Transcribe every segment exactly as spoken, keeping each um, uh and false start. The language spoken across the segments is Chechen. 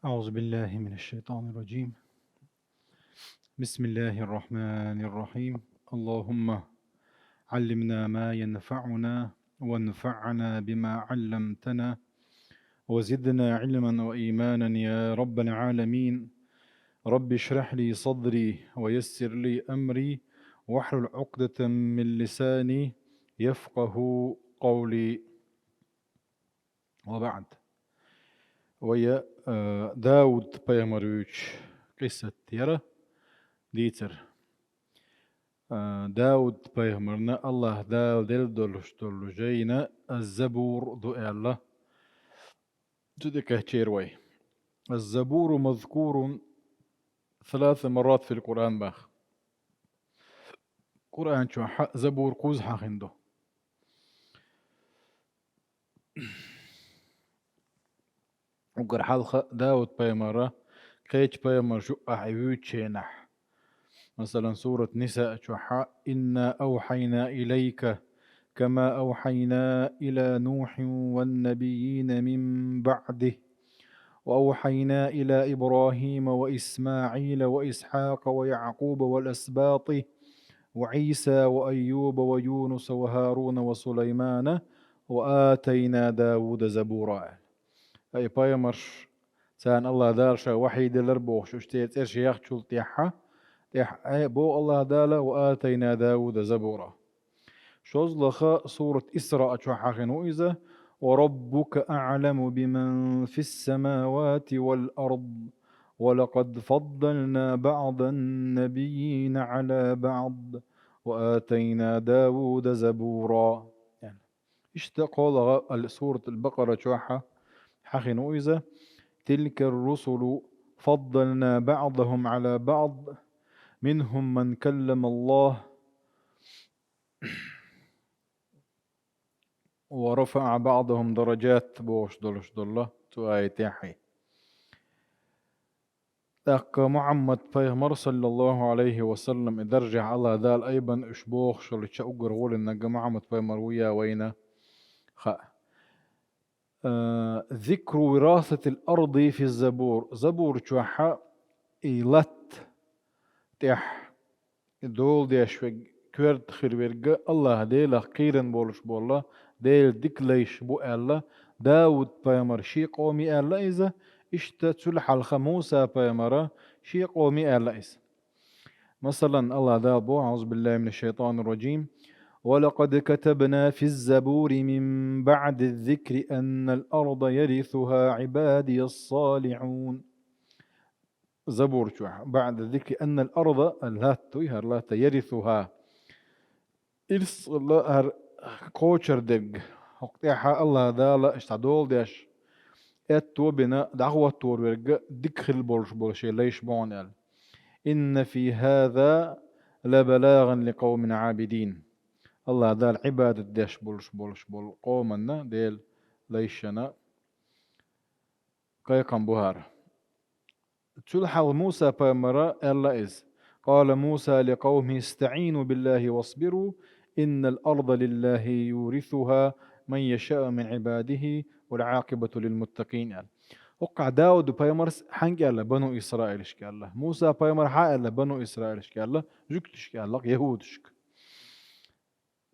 أعوذ بالله من الشيطان الرجيم. بسم الله الرحمن الرحيم. اللهم علمنا ما ينفعنا وانفعنا بما علمتنا وزدنا علما وإيمانا يا رب العالمين. رب اشرح لي صدري ويسر لي أمري واحلل عقدة من لساني يفقه قولي. وبعد. Вай, э, Дауд пайхамар вуьйчу къиссат яра дийцар. Э, Дауд пайхамарна Аллаха Дала делла долуш долу жайна аз-Забур ду аьлла. Цу тӀе кхаьчира вай. «Аз-Забуру мазкурун саласа маррат фил Къуръан» баха. Къуръан чохь Забур кхузза хьахийна ду. Уггар хьалха Дауд пайхамара кхечу пайхамарш юкъахь и вуьйчу хенахь. Масалан, сурат Ниса чохь: «Инна авхьайна илайка, кама авхьайна ила Нухьин ван набиййина мин баъдихь, ва авхьайна ила Ибрахима ва Исмаила ва Исхьакъа ва Якъуба вал асбатихь, ва Ӏийса ва Айюба ва Юнуса ва Харуна ва Сулаймана, ва атайна Дауда забура». Ай пайхамарш, царна Аллаха Дала ша вахьий делар бохуш, уьш церан цӀераш яхчул тӀаьхьа, тӀаьхьа, э, боху Аллаха Дала: «Ва атайна Дауда забура». ШозлагӀа сурат Исраъ чохь хьахийна ву иза: «Ва раббука аъламу биман фис-самавати вал ард, ва лакъад фаддална баъдан набиййина Ӏала баъд, ва атайна Дауда забура». Иштта кхолагӀа ал-, сурат ал-Бакъара чохь хьахийна ву иза: «Тилкар-русулу фаддална баъдахум Ӏала баъд, минхум ман калламаллахь, ва рафаъа баъдахум дараджат», бохуш долуш долла цу аятехь. ТӀаккха Мухьаммад пайхамар, саллаллаху Ӏалайхи ва саллам, и даржехь Аллаха Дала айбан уьш бохуш хилча, уггар гӀолинарг Мухьаммад пайхамар ву я вайна хаьа. Э, зикру вирасатил арди физ-Забур. Забур чохь и латта тӀехь и дола деш верг, коьрта хир верг Аллаха Делах кхийран болуш болла, Дела дика лайш бу аьлла, Дауд пайхамар шен къоме аьлла иза, иштта цул хьалха Муса пайхамара шен къоме аьлла иза. Масалан, Аллаха Дала боху: «Аузу биллахи минаш шайтанир раджим. Ва лакъад катабна физ-Забури мин баъдиз-зикри аннал арда ярисуха Ӏибадияс салихьун». Забур чохь, баъда зикри аннал арда, латта, хӀара латта, ярисуха. Ирс ла хӀара кхочур дерг. ХӀокху тӀехь Аллаха Дала иштта дола деш, аьтто бина дӀахӀоттор верг дика хила болуш болу шен лайш бу хьуна аьлла. Инна фи хаза лабалаган ликъавмин Ӏабидин. Аллаха Дала Ӏибадат деш болуш болуш болу къоманна, Дела лайшана кхайкхам бу хӀара. Цул хьалха Муса пайхамара аьлла иза: «Къала Муса ли къавмихи: истаӀину биллахи васбиру, иннал арда лиллахи юрисуха ман яшаъу мин Ӏибадихи, вал Ӏакъибату лил муттакъин», аьлла. ХӀокхахь Дауд пайхамарс хьаьнга аьлла бану Исраилашка аьлла? Муса пайхамар хьан аьлла бану Исраилашка аьлла? Жуьгташка аьлла, яхӀудашка.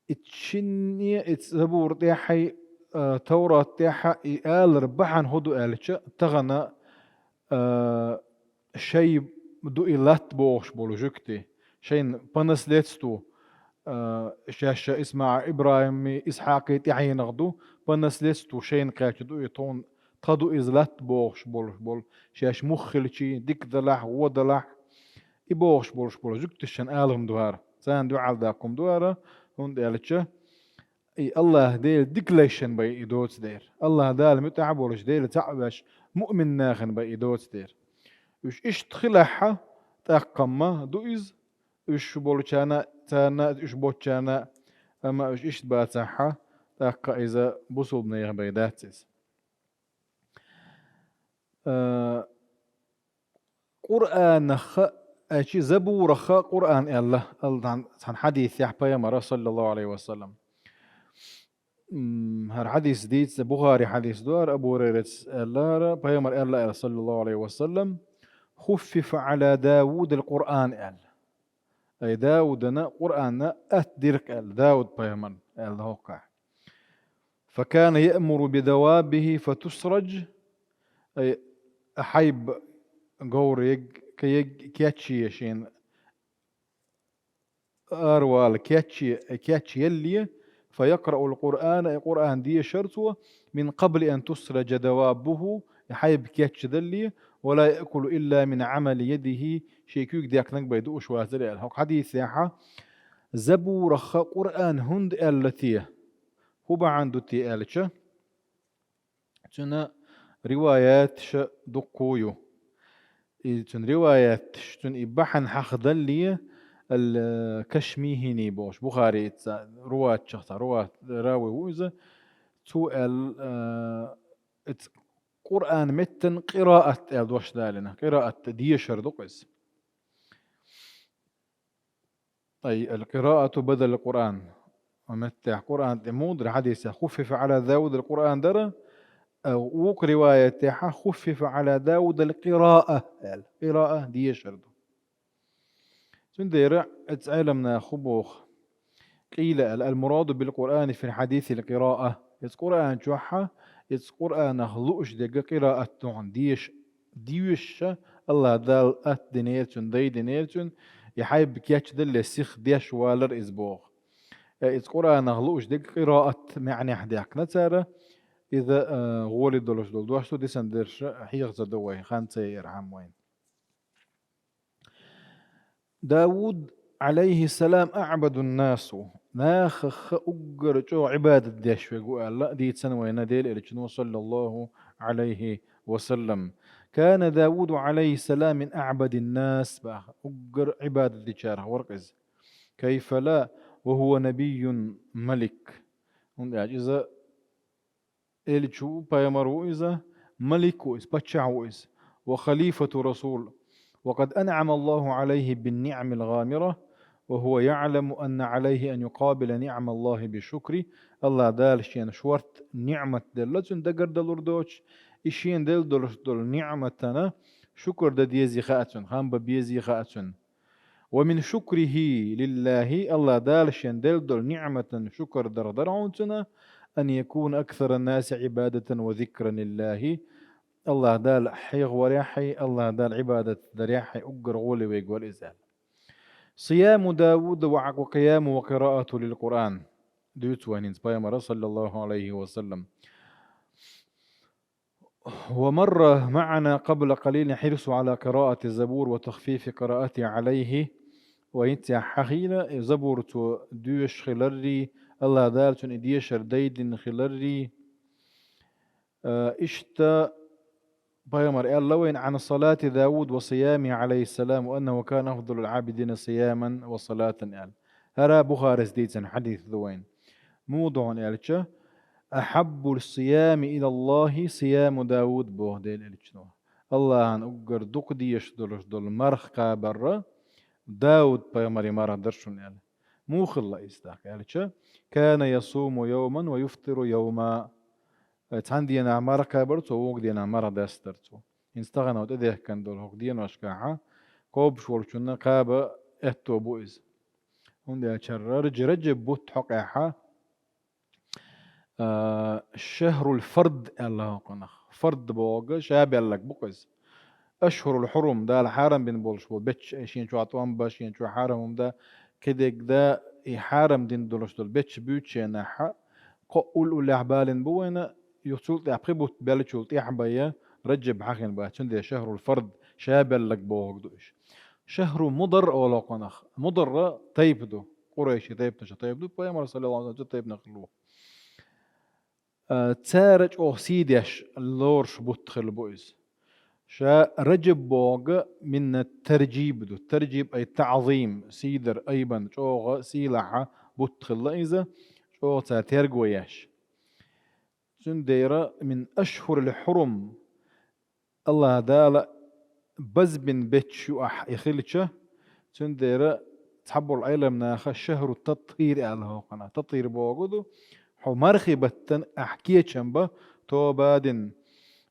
И чинне, и Забур тӀехь, а, Таврат тӀехь и алар бахьана хӀун ду аьлча, тахана, а, шай ду и латта бохуш болу жуьгти, шайна по наследству, а, шаьш ИсмаӀа, ИбрахӀими, Исхьакхи тӀаьхьенах ду, по наследству шайна кхаьчна ду и тхуна, тхан ду иза латта бохуш болуш болу, шаьш мух хилчий, дика далахь, вон далахь, и бохуш болуш болу жуьгташна алар хӀума ду хӀара. Царна дуьхьал даккха хӀума ду хӀара, хӀунда аьлча, и Аллаха Дела дика лайшна бен и доцу дера. Аллаха Дала муьтӀахь а болуш, Дела цхьаъ а веш, муъмин нахана бен и доцу дера. Уьш иштта хилахь, тӀаккха ма ду иза, уьш болчарна, царна, уьш боцчарна, амма уьш иштта бацахь, тӀаккха иза бусулба нехан бен дац иза. Э, Къуръанах, э, чи Забурах Къуръан аьлла, аьлла цхьана хьадисехь пайхамара, саллаллаху Ӏалайхи ва саллам. ХӀара хьадис дийца, Бухари хьадис ду хӀара, Абу Хурайрас аьллера, пайхамар аьлла аьлла, саллаллаху Ӏалайхи ва саллам: «خفف على داود القرآن», аьлла. Ай Даудана Къуръана атта дира-кх аьлла, Дауд пайхамарна аьлла хӀокхахь. «فكان يأمر بدوابه فتسرج», ай хьайба говр егг, ка егг кечъе шена аравала кечъе, кечъелле, «فيقرأ القرآن», и Къуръан дешар цо, «من قبل أن تسرج دوابه», и хьайба кечдалле, «ولا يأكل إلا من عمل يده», шен куьйга декнаг бен дууш вацар аьлла. ХӀокху хьадисехьа Забурах Къуръан хӀунда аьлла те? ХӀун бахьана ду те аьлча, цуьнан риваяташ дуккха ю. И цуьнан риваяташ, цуьнан и бахьана хьахдалле, ал-Кашмихини бохуш, Бухари ицца руватчех цхьа руват, рави ву иза, цо аьлла, а, иза Къуръан меттан къираат аьлла дош далийна. Къираат дешар ду-кх иза. Ай, القراءة بدل القرآن. Ма меттехь Къуръан тӀе муха дара хьадисехь «خفف على داود القرآن» дара, а вукху риваятехьа «خفف على داود القراءة» аьлла. Къираат дешар ду. Цундела иза Ӏеламнаха хӀун боху? قيل аьлла: «المراد بالقرآن في الحديث القراءة». Иза Къуръан чохьа, иза Къуръанах лууш дерг къираат ду хьуна, деша, доьшуш, АллахӀ Дала атта динера цунна, дай динера цунна, и хьайба кечдалле сиха деш валар иза боху. Э, иза Къуръанах лууш дерг къираат маьӀнехь даьхкина цара, иза, э, гӀоле долуш долу дош ду, дисина дерш хьеха ца до вай, хан ца яйархьама вайна. Дауд, Ӏалайхиссалам, «أعبد الناس». Нахах уггар чӀогӀа Ӏибадат деш верг ву аьлла, дийцина вайна Делан Элчано, саллаллаху Ӏалайхи ва саллам. «كان داود عليه السلام من أعبد الناس», баха, уггар Ӏибадат дечарах вара-кх иза. «كيف لا وهو نبي ملك». ХӀунда аьлча иза Элча ву, пайхамар ву иза, малик ву иза, паччахь ву иза. «وخليفة رسول. وقد أنعم الله عليه بالنعم الغامرة، وهو يعلم أن عليه أن يقابل نعم الله بالشكر». АллахӀ Дала шена шорта ниӀмат делла цуьнан дагардалур доцуш, и шена делла долуш долу ниӀматана шукр дан дезий хаьа цуьнан, хам бан безий хаьа цуьнан. «ومن شكره لله», АллахӀ Дала шена делла долу ниӀматан шукр дар дара хьуна цуьнан, «أن يكون أكثر الناس عبادة وذكرا لله». АллахӀ Дала хьехаварехь а, АллахӀ Дала Ӏибадат дарехь а уггар гӀоле верг вара иза аьлла. «صيام داود وقيامه وقراءته للقرآن». Дуьйцу вайна хӀинца пайхамара, саллаллаху Ӏалайхи ва саллам. «ومر معنا قبل قليل حرصه على قراءة الزبور وتخفيف قراءته عليه». Вай хӀинца хьахийна, и Забур цо доьшуш хиларрий, АллахӀ Дала цунна и дешар дайдина хиларрий. Э, иштта пайхамар аьлла вайна: «عن صلاة داود وصيامه عليه السلام وأنه كان أفضل العابدين صياما وصلاة», аьлла. ХӀара Бухарис дийцина хьадис ду вайна. Муха ду хьуна аьлча, «أحب الصيام إلى الله صيام داود», боху Делан Элчано. АллахӀан уггар дукха дезаш долуш долу марха кхабар Дауд-пайхамаран марха дара шуна аьлла. Муха хилла иза тӀаккха аьлча, «كان يصوم يوما ويفطر يوما». Цхьана дийнахь марха кхабар цо, вукху дийнахь марха дастар цо. ХӀинца тахана тӀедехкина долу хӀокху деношкахьа, кхобуш волчунна кхаба аьтто бу иза. ХӀунда аьлча хӀара Раджаб бутт хьокъехьа, а, шахрул фард аьлла хӀокхунах. Фард бохург ша баьлларг бу-кх иза. Ашхурул хьурум, Дала хьарам бина болуш болу бетташ, шен чохь тӀом бан, шен чохь хьарам хӀума дан, кхидерг дан, и хьарам дина долуш долу бетташ буьйцучу хенахьа, кхо уллехь балийна бу вайна, юха цул тӀаьхьа пхи бутт баьллачул тӀаьхьа бен, Раджаб хьахийна бац, цундела шахрул фард, ша баьлларг бохург ду уьш. Шахру мудар олу хӀокхунах. Мудар тайпа ду. Къурайши тайпанашах тайпа ду, пайхамар, саллаллаху Ӏалайхи ва саллам, цу тайпанах хилла ву. А, цара чӀогӀа сий деш лоруш бутт хилла бу иза. Ша Раджаб бохург миннат тарджиб ду. Тарджиб ай таӀзим, сий дар, айбан, чӀогӀа сийлахьа бутт хилла иза, чӀогӀа цара терго еш. Цундела мин ашхурил хьурум, АллахӀ Дала базбина бетташ ю ахь и хилча, цундела цхьаболу Ӏеламнаха шахру татхир аьлла хӀокхунах. Татхир бохург ду, Хьо мархий баттан ахь кечам ба, тоба дина,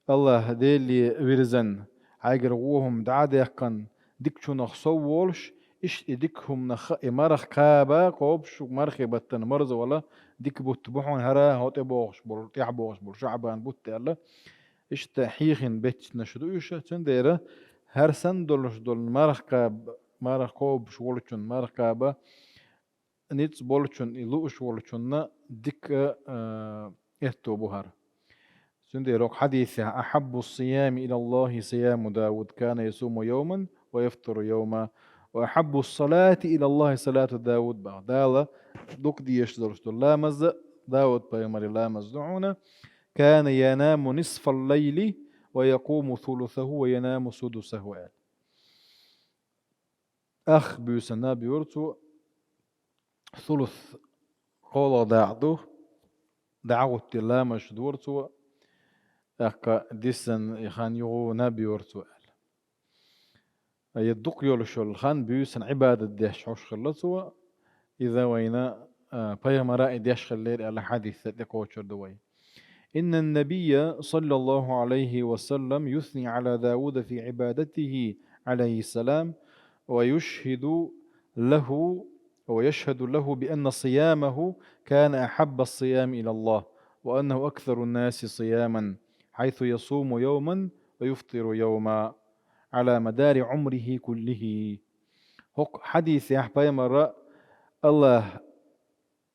АллахӀ Деле вирзан, хьайгара вохӀам дӀа а даьккхина, дикачунах сов волуш, иштта и дика хӀуманах и марха кхаба, кхобуш мархий баттан марза вала, дика бутт бу хьуна хӀара, хьо тӀебогӀуш болу, тӀехьабогӀуш болу ШаӀбан бутт аьлла. Иштта хьехийна беттанаш ду уьш, цундела хӀара санна долуш долу марха кхаба, марха кхобуш волчун марха кхаба, ницкъ болчун, и лууш волчунна дика, а, аьтто бу хӀара. Цундела хӀокху хьадисехь: «أحب الصيام إلى الله صيام داود كان يصوم يوما ويفطر يوما، وأحب الصلاة إلى الله صلاة داود», боху. Дала дукха дезаш долуш долу ламаз Дауд-пайхамаран ламаз ду хьуна, «كان ينام نصف الليل ويقوم ثلثه وينام سدسه», аьлла. Ах буьйсанна наб йора цо, сулус кхоалгӀа дакъа ду, дӀагӀуттий ламазаш дора цо, тӀаккха диссина и хан юха наб йора цо аьлла. Я дукха йолуш йолу хан буьйсанна Ӏибадат деш хьош хилла цо, иза вайна, а, пайхамара и деш хиллера аьлла хьадис тӀекхочур ду вай. إن النبي صلى الله عليه وسلم يثني على داود في عبادته عليه السلام، ويشهد له، ويشهد له بأن صيامه كان أحب الصيام إلى الله، وأنه أكثر الناس صياما، حيث يصوم يوما ويفطر يوما، على مدار عمره كله. ХӀокху хьадисехь пайхамара, АллахӀ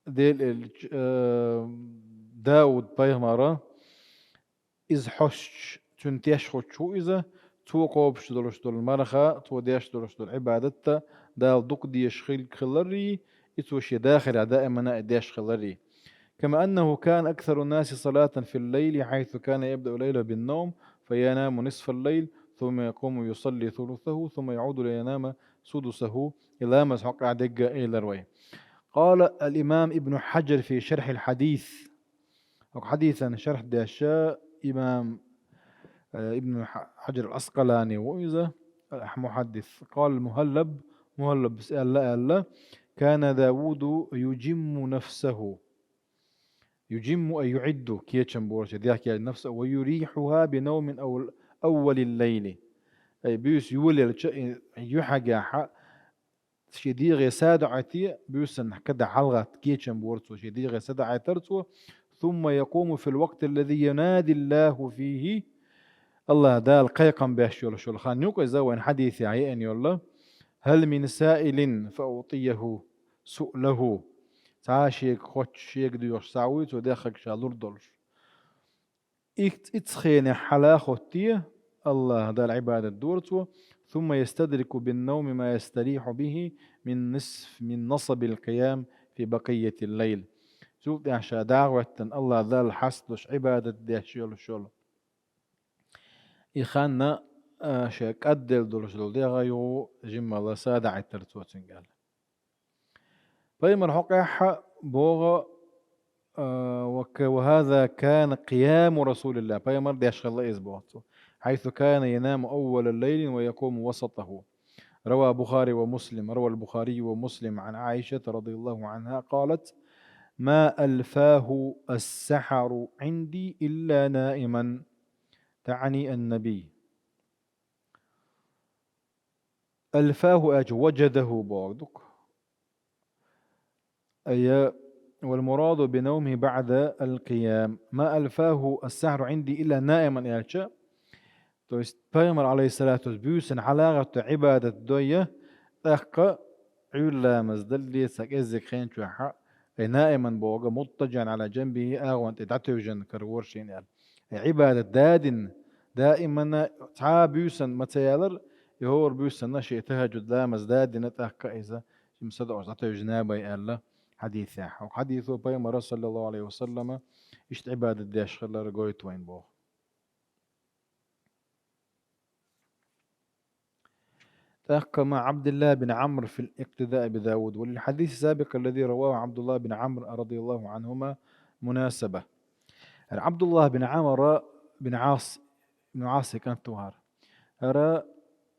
Делан элча, э, Дауд-пайхамара, иза хьоьстуш, цуьнан теш хуьттуш ву иза, цо кхобуш долуш долу марха, цо деш долуш долу Ӏибадатта Дала дукха дезаш хил-, хиларрий, и цо шен дахарехь даимана и деш хиларрий. كما أنه كان أكثر الناس صلاة في الليل، حيث كان يبدأ ليله بالنوم، فينام نصف الليل، ثم يقوم يصلي ثلثه، ثم يعود لينام سدسه. И ламаз хьокъехь дерг а элира вай. قال الإمام ابن حجر في شرح الحديث. ХӀокху хьадисан шархь деш имам, э, Ибн Хьа-, Хьаджар ал-Аскъалани ву иза, э, мухьаддис. قال المهلب, МухӀаллабас аьлла, аьлла: «كان داود يجم نفسه». يجم أي يعد, кечам бохуш, дехкелла نفسه, «ويريحها بنوم أول، أول الليل». Ай, буьйса йолаелча, и юьхьигехьа, шен дегӀе садаӀате, буьйсанна када хьалагӀатта кечам бора цо, шен дегӀе садаӀайтара цо. «ثم يقوم في الوقت الذي ينادي الله فيه». АллахӀ Дала кхайкхам беш йолуш йолу хан юкъа иза вайн хьадисехь еана йолу: «هل من سائل فأعطيه سؤله». Цхьа шега хоттуш, шега доьхуш цхьа вуй, цо деххарг ша лур долуш. Икц-, иццу хенехь хьала а хоттий, АллахӀ Далла Ӏибадат дора цо, «ثم يستدرك بالنوم ما يستريح به من نصف، من نصب القيام في بقية الليل». Цул тӀаьхьа ша дӀа а хӀоьттина, АллахӀ Далла хьасталуш, Ӏибадат деш йолуш йолу. И ханна, а, ша кӀадделла долуш долу дегӀ а юха жиммала садаӀайтара цо цуьнга аьлла. Пайхамар хьокъехь боху, а, ва ка-, «وهذا كان قيام رسول الله». Пайхамар деш хилла иза боху цо. «حيث كان ينام أول الليل ويقوم وسطه». رواه البخاري ومسلم، روى البخاري ومسلم عن عائشة رضي الله عنها قالت: «ما ألفاه السحر عندي إلا نائما»، تعني النبي. «ألفاه» аьлча, «وجده» боху дукха. Ай, «والمراد بنومه بعد القيام. ما ألفاه السحر عندي إلا نائما» аьлча, то есть пайхамар, алейхиссалату вассалам, буьйсанна хьалагӀатта Ӏибадат дой, тӀаккха Ӏуьйра ламаз даллалц кӀеззиг хен чохь а, ай, «نائما» боху, «مضطجعا على جنبه», агӀон тӀе дӀатевжина каравора шена аьлла. Ай, Ӏибадат дадина, даимана цхьа а буьйсанна ма ца ялар, и хӀора буьйсанна шен тахаджуд ламаз дадина, тӀаккха иза жима садоӀуш дӀатевжина бай аьлла хьадисехь. ХӀокху хьадисо пайхамара, саллаллаху Ӏалайхи ва саллама, иштта Ӏибадат деш хилар гойту вайн боху. تحكم عبد الله بن عمرو في الاقتداء بداود، وللحديث السابق الذي رواه عبد الله بن عمرو رضي الله عنهما مناسبة. ХӀара Ӏабдуллах бин Ӏамр бин Ӏас, бин Ӏаса кӀант ву хӀара. ХӀара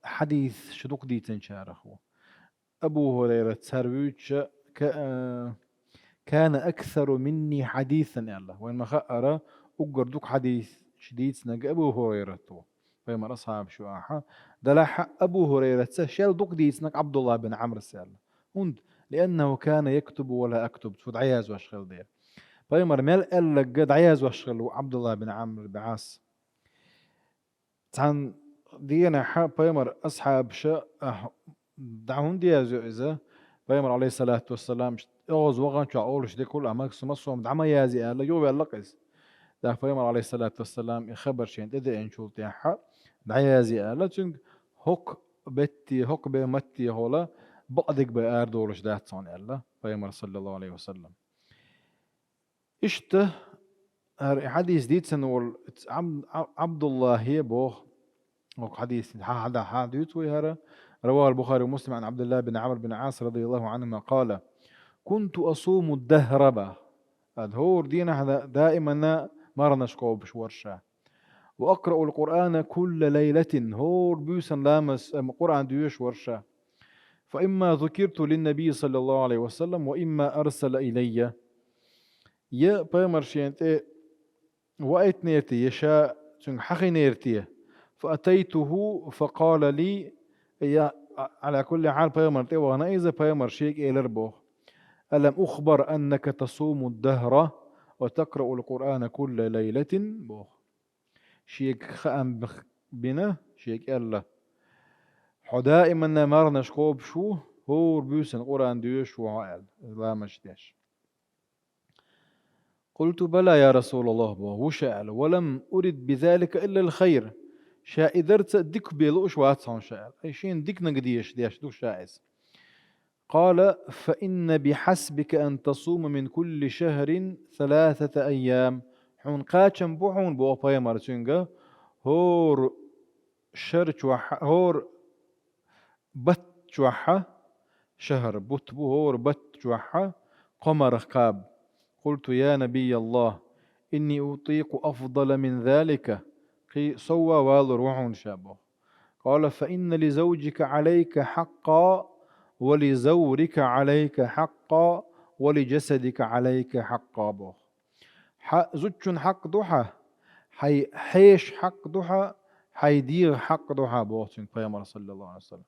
хьадис шу дукха дийцинчарах ву. Абу ХӀурайрат цара вуьйцуша, ка-, а, كان أكثر مني حديثا, аьлла. Вайна ма хаъара, уггар дукха хьадисаш дийцинарг Абу ХӀурайрат ву. Пайхамара асхьабаш ю ахьа. Делахь а Абу ХӀурайраца шел дукха дийцинарг Ӏабдуллахь бин Ӏамрас, аьлла. ХӀунда? لأنه كان يكتب ولا أكتب. Цо дӀаязвеш хилла дела. Пайхамара мел аьлларг дӀаязвеш хилла ву Ӏабдуллахь бин Ӏамр бин Ӏас. Цхьан дийнахьа пайхамара асхьабаша, ахь, дӀа хӀунда язйо иза? Пайхамар, Ӏалайхиссалату вассалам, оьгӀаз ваханчохь олуш дерг хул, амма со массо а дӀа ма язъе аьлла, юхаваьлла-кх иза. ТӀаккха пайхамар, Ӏалайхиссалату вассалам, и хабар шена тӀедеанчул тӀаьхьа дӀаязъе аьлла, цуьнга хӀокху бетте, хӀокху бен матте хьола бакъдерг бен арадолуш дац хьуна аьлла пайхамар, саллаллаху Ӏалайхи ва саллам. Иштта, хӀара и хьадис дийцина волу Ӏаб-, Ӏаб-, Ӏабдуллахье боху, оцу хьадис хьа-, хьа-, хьа-, дуьйцу вай хӀара, رواه البخاري ومسلم عن عبد الله بن عمرو بن العاص رضي الله عنهما قال: كنت أصوم الدهر, боху. Ад хӀора дийнахь да-, даиманна марханаш кхобуш вара ша. وأقرأ القرآن كل ليلة, хӀора буьйсанна ламаз, эм, Къуръан доьшуш вара ша. فإما ذكرت للنبي صلى الله عليه وسلم وإما أرسل إلي. Я пайхамар шена тӀе ваийтинера те, я ша цуьнга хьахийнера те. فأتيته فقال لي, я, а-, على كل حال, пайхамар тӀе вахана иза, пайхамар шега элира боху: ألم أخبر أنك تصوم الدهر وتقرأ القرآن كل ليلة, боху. Шега хаам бина, шега аьлла: «Хьо даиманна марханаш кхобуш ву, хӀора буьйсанна Къуръан доьшуш ву хьо», — аьлла, ламаз деш. قلت: بلى يا رسول الله, боху, ву ша аьлла, ولم أرد بذلك إلا الخير. Ша и дарца дика бен лууш вац хьуна ша аьлла. Ай, шена диканиг дезаш деш ду ша иза. قال: فإن بحسبك أن تصوم من كل شهر ثلاثة أيام. Хьуна кхачам бу хьуна, боху пайхамар цуьнга, хӀора шар чохь, хӀора бат чохь, шахьар бутт бу, хӀора бат чохь кхо марха кхаба. قلت: يا نبي الله، إني أطيق أفضل من ذلك. Кхин соввалур ву хьуна ша, боху. قال: فإن لزوجك عليك حقا، ولزورك عليك حقا، ولجسدك عليك حقا, боху. Хьан зудчун хьакъ ду хьан, хьайн хьешан хьакъ ду хьан, хьайн дегӀан хьакъ ду хьан, боху цуьнга пайхамар, саллаллаху Ӏалайхи ва саллам.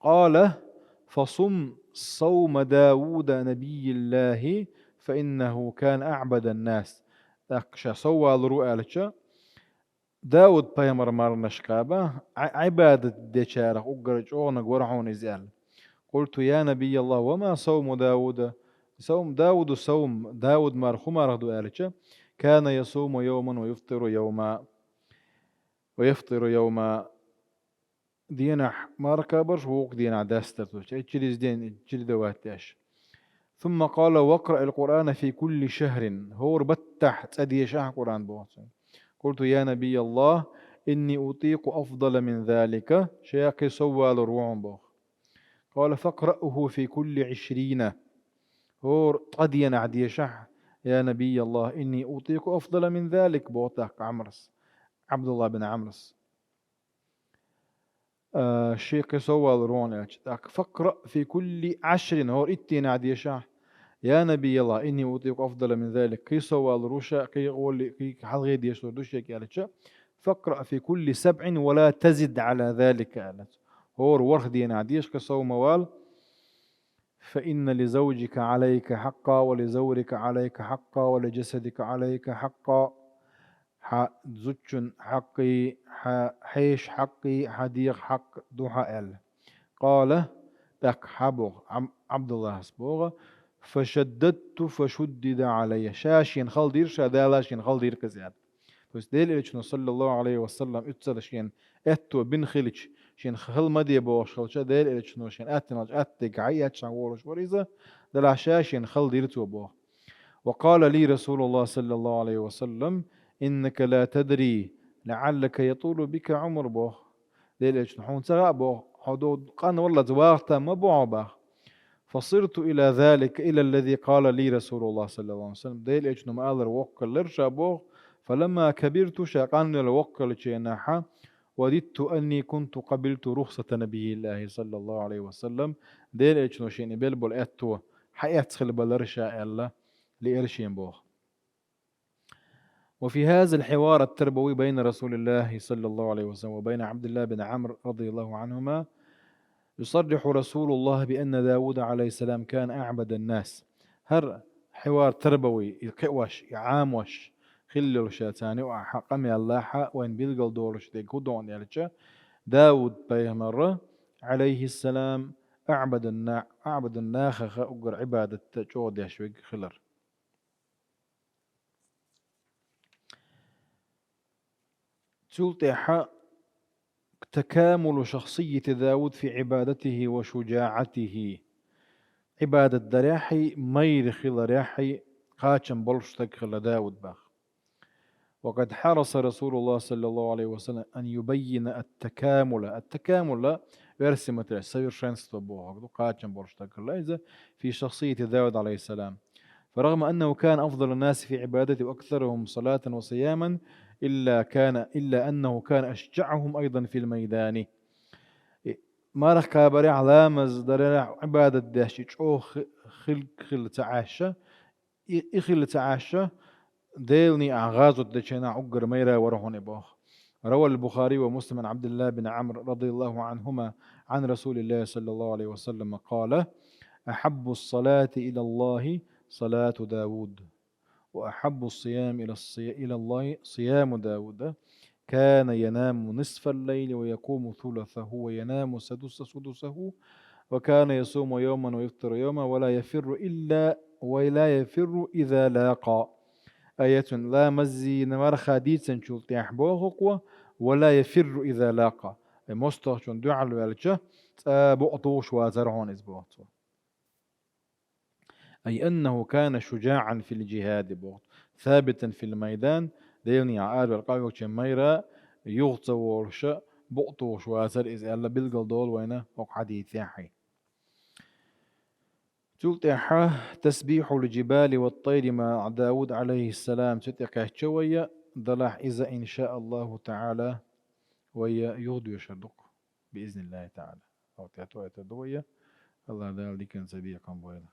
قال: فصم صوم داود نبي الله، فإنه كان أعبد الناس. ТӀаккха ша соввалур ву аьлча, Дауд-пайхамар марханаш кхаба, Ӏа-, Ӏибадат дечарах уггар чӀогӀаниг вара хьуна иза аьлла. قلت: يا نبي الله، وما صوم داود؟ Савм, Дауду савм, Дауд марха хӀун марха ду аьлча, كان يصوم يوما ويفطر يوما، ويفطر يوما. Денахь марха кхабарш, вукху денахь дастар тосуш, через день, через два деш. ثم قال: واقرأ القرآن في كل شهر. ХӀора баттахь цкъа дешахь Къуръан, боху цуьнга. قلت: يا نبي الله، إني أطيق أفضل من ذلك. Ша кхин соввалур ву хьуна, боху. قال: فاقرأه في كل عشرين. ХӀора ткъа денахь дешахь, يا نبي الله، إني أطيق أفضل من ذلك, боху тӀаккха Ӏамрас, Ӏабдуллахь бин Ӏамрас. А, шен кхин соввалур ву хьуна аьлча, тӀаккха: فاقرأ في كل عشر, хӀора итт денахь дешахь, يا نبي الله، إني أطيق أفضل من ذلك, кхин соввалур ву ша, кхин гӀолли, кхин хьалхе дешалур ду шега аьлча, فاقرأ في كل سبع ولا تزد على ذلك, аьлла. ХӀора ворхӀ денахь деша, кхин сов ма вала. فإن لزوجك عليك حقا، ولزورك عليك حقا، ولجسدك عليك حقا. Хьан зудчун хьакъ, хьан хьешан хьакъ, хьан дегӀан хьакъ ду хьан аьлла. قال, тӀаккха хьан боху, Ӏам-, Ӏабдуллахьас боху: فشددت فشدد علي. Ша шена хала дира, ша Дала шена хала дира кхуза аьлла. То есть Делан Элчано, саллаллаху Ӏалайхи ва саллам, уьццал шена аьтто бина хилча, шена хала ма де бохуш хилча, Делан Элчано шена аьттина хилча, атта дерг хьаэцча волуш вара иза, делахь ша шена хала дира цо боху. وقال لي رسول الله صلى الله عليه وسلم: إنك لا تدري لعلك يطول بك عمر, боху. Делан Элчано, хьуна ца хаьа боху, хьо до-, къанваллалц ваха там ма бу хьо боху. فصرت إلى ذلك، إلى الذي قال لي رسول الله صلى الله عليه وسلم. Делан Элчано ма-аллара воккхаллера ша боху. فلما كبرت, ша къанвелла воккхаллачу хенахь, وددت أني كنت قبلت رخصة نبي الله صلى الله عليه وسلم. Делан Элчано шена и белла болу аьтто хьаэцна хилла балар ша аьлла, лиира шена боху. وفي هذا الحوار التربوي بين رسول الله صلى الله عليه وسلم وبين عبد الله بن عمرو رضي الله عنهما يصرح رسول الله بأن داود عليه السلام كان أعبد الناس. ХӀара хьивар тарбави, и кхиош, и Ӏамош хилла йолуш царна юкъахь къамел лахь, вайна билгал долуш дерг хӀун ду аьлча, Дауд пайхамар, عليه السلام, أعبد النا-، أعبد الناس, уггар Ӏибадат чӀогӀа деш верг хилар. Цул тӀаьхьа تكامل شخصية داود في عبادته وشجاعته. Ӏибадат дарехь, майра хиларехь кхачам болуш стаг хилла Дауд боху. وقد حرص رسول الله صلى الله عليه وسلم أن يبين التكامل. التكامل, версия материал, совершенство бохург ду, кхачам болуш стаг хилла иза, في شخصية داود عليه السلام. فرغم أنه كان أفضل الناس في عبادته وأكثرهم صلاة وصياما، إلا كان، إلا أنه كان أشجعهم أيضا في الميدان. Марха кхабарехь, ламаз дарехь, Ӏибадат деш и чӀогӀа хи-, хил-, хилла ца Ӏаьшша, и, и хилла ца Ӏаьшша, Делан некъахь гӀазот дечу хенахь уггар майра вара хьуна и боху. روى البخاري ومسلم عن عبد الله بن عمرو رضي الله عنهما عن رسول الله صلى الله عليه وسلم قال: أحب الصلاة إلى الله صلاة داود، وأحب الصيام إلى الصي-، إلى الله صيام داود، كان ينام نصف الليل ويقوم ثلثه وينام سدس-، سدسه، وكان يصوم يوما ويفطر يوما، ولا يفر إلا، ولا يفر إذا لاقى. Аятун ламаззина марха дийцинчул тӀаьхьа боху-кх: ولا يفر إذا لاقى. Ай мостагӀчун дуьхьал ваьлча, цкъа букъ тухуш вацара хьуна иза боху цо. أي أنه كان شجاعا في الجهاد, боху, ثابتا في الميدان, Делан некъахь араваьлла къахьоьгучийн майра юха ца волуша, букъ тухуш вацара иза аьлла билгал долу вайна хӀокху хьадисехь. Цул тӀаьхьа تسبيح الجبال والطير مع داود عليه السلام цу тӀе кхаьчча вай, делахь иза, إن شاء الله تعالى, вай юха доьшур ду-кх, بإذن الله تعالى. ХӀокху тӀе тоьар ду вай, АллахӀ Дала диканца бекхам бойла.